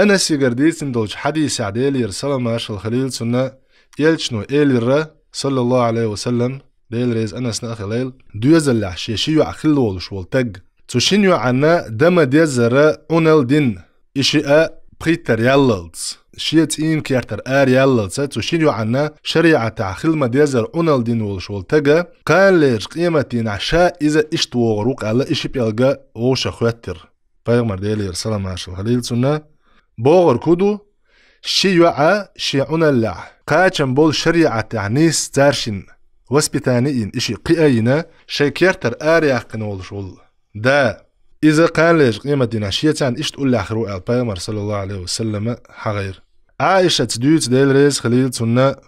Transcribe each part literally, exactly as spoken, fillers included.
Анасигара дийцина долчу хьадисехь, Делера салам-маршалла хуьлийла цунна, элчано элира, саллаллаху Ӏалайхи ва саллам, Дела реза Анасна а хуьлийла, доьзалехь шен ши йоӀ хилла волуш волу таг. Цу шина йоӀанна дан ма-деззара Ӏуналла дина, и шиъ пхийттара яллалц, шен цӀийнан кертара ара яллалц, цу шина йоӀанна шариӀатехь хила ма-деззара Ӏуналла дина волуш волу таг, кханалерчу къематдийнахь ша иза иштта вогӀур ву-кх аьлла, и ши пӀелг вовшах хоьттира. Пайхамар, Делера салам-маршалла хуьлийла цунна, бохург хӀун ду? Ши йоӀ шен Ӏуналлехь, кхачам болу шариӀатехь нийсса цаьршинна воспитание йина, и шиъ кхиа а йина, шайн кертара ара яьккхина волуш волу да, иза кханалерчу къематдийнахь шеца иштта уллехь хир ву аьлла, Пайхамар, саллаллаху Ӏалайхи ва саллама, хьахийра. Ӏаишас дуьйцу, Дела реза хуьлийла цунна,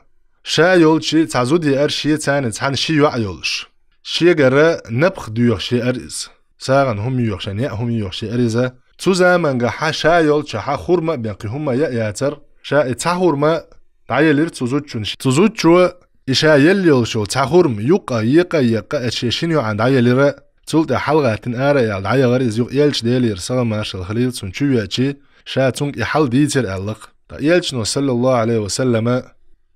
ша йолчу цхьа зуда еара шеца цхьаьна ши йоӀ йолуш. Шегара напха доьхуш еара иза. СагӀина хӀума йоьхуш, яа хӀума йоьхуш еара иза. Цу заманчохь ша йолчохь хӀурма а бен кхин хӀума яа яцара. Ша и цхьа хӀурма дӀаелира цу зудчунна. Цу зудчо и ша елла йолуш йолу цхьа хӀурма юккъе а екъа а екъа, оцу шен шина йоӀана дӀаелира. Цул тӀаьхьа хьалагӀаьттина ара а яьлла дӀаяхара иза юха элча, Делера салам-маршалла хуьлийла цунна, чу а веача, ша цуьнга и хьал дийцира аьлла-кх. Ткъа элчано, саллаллаху Ӏалайхи ва саллама,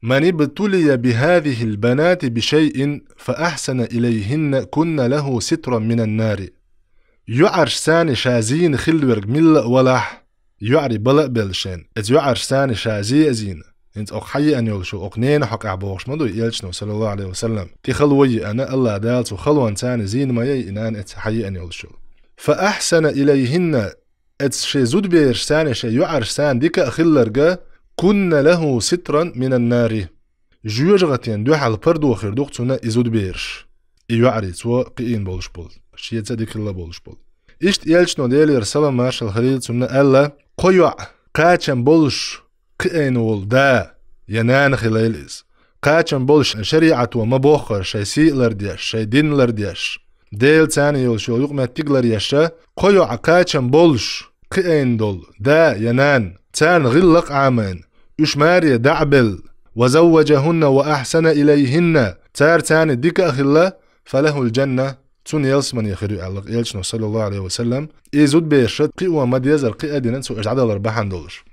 «Ман ибтулия бихазихил банати бишайин фа ахсана илайхинна кунна лаху ситран минан нари». ЙоӀаршца ша зийна хилла верг милла а валахь, йоӀарий бала а белла шена, оцу йоӀаршца ша зе а зийна, хӀинца оха хьан еана йолуш йолу, оха ненан хьокъехь бохуш ма ду и элчано, саллаллаху Ӏалайхи ва саллам, тӀе хала вай еана, АллахӀ Дала цу халонца зийна ма яй и нана оцу хьан еана йолуш йолу. «Фа ахсана илайхинна», оцу шен зудаберашца, шен йоӀаршца дика а хилларг, «кунна лаху ситран минан нари». Жоьжахатина дуьхьал пардо хир ду-кх цунна и зудабераш, и йоӀарий цо кхиийна болуш болу, шеца дика хилла болуш болу. Иштта элчано, Делера салам-маршалла хуьлийла цунна, аьлла: «Кхо йоӀ кхачам болуш кхиийна волу да я нана хилийла иза. Кхачам болуш, шариӀато ма-боххара шайн сий а лардеш, шайн дин а лардеш, Делаца йолуш йолу юкъаметтиг а ларъеш, кхо йоӀ кхачам болуш кхиийна долу да я нана, царна гӀиллакх а Ӏамийна, уьш маре дӀа а белла, ва завважахунна ва ахсана илайхинна, царца дика а хилла, фа лахул джанна, цунна ялсамане хир ю», аьлла элчано, саллаллаху Ӏалайхи ва саллам. И зудабераш кхио ма-деззара кхиа а дина, цо уьш дӀадалар бахьана долуш.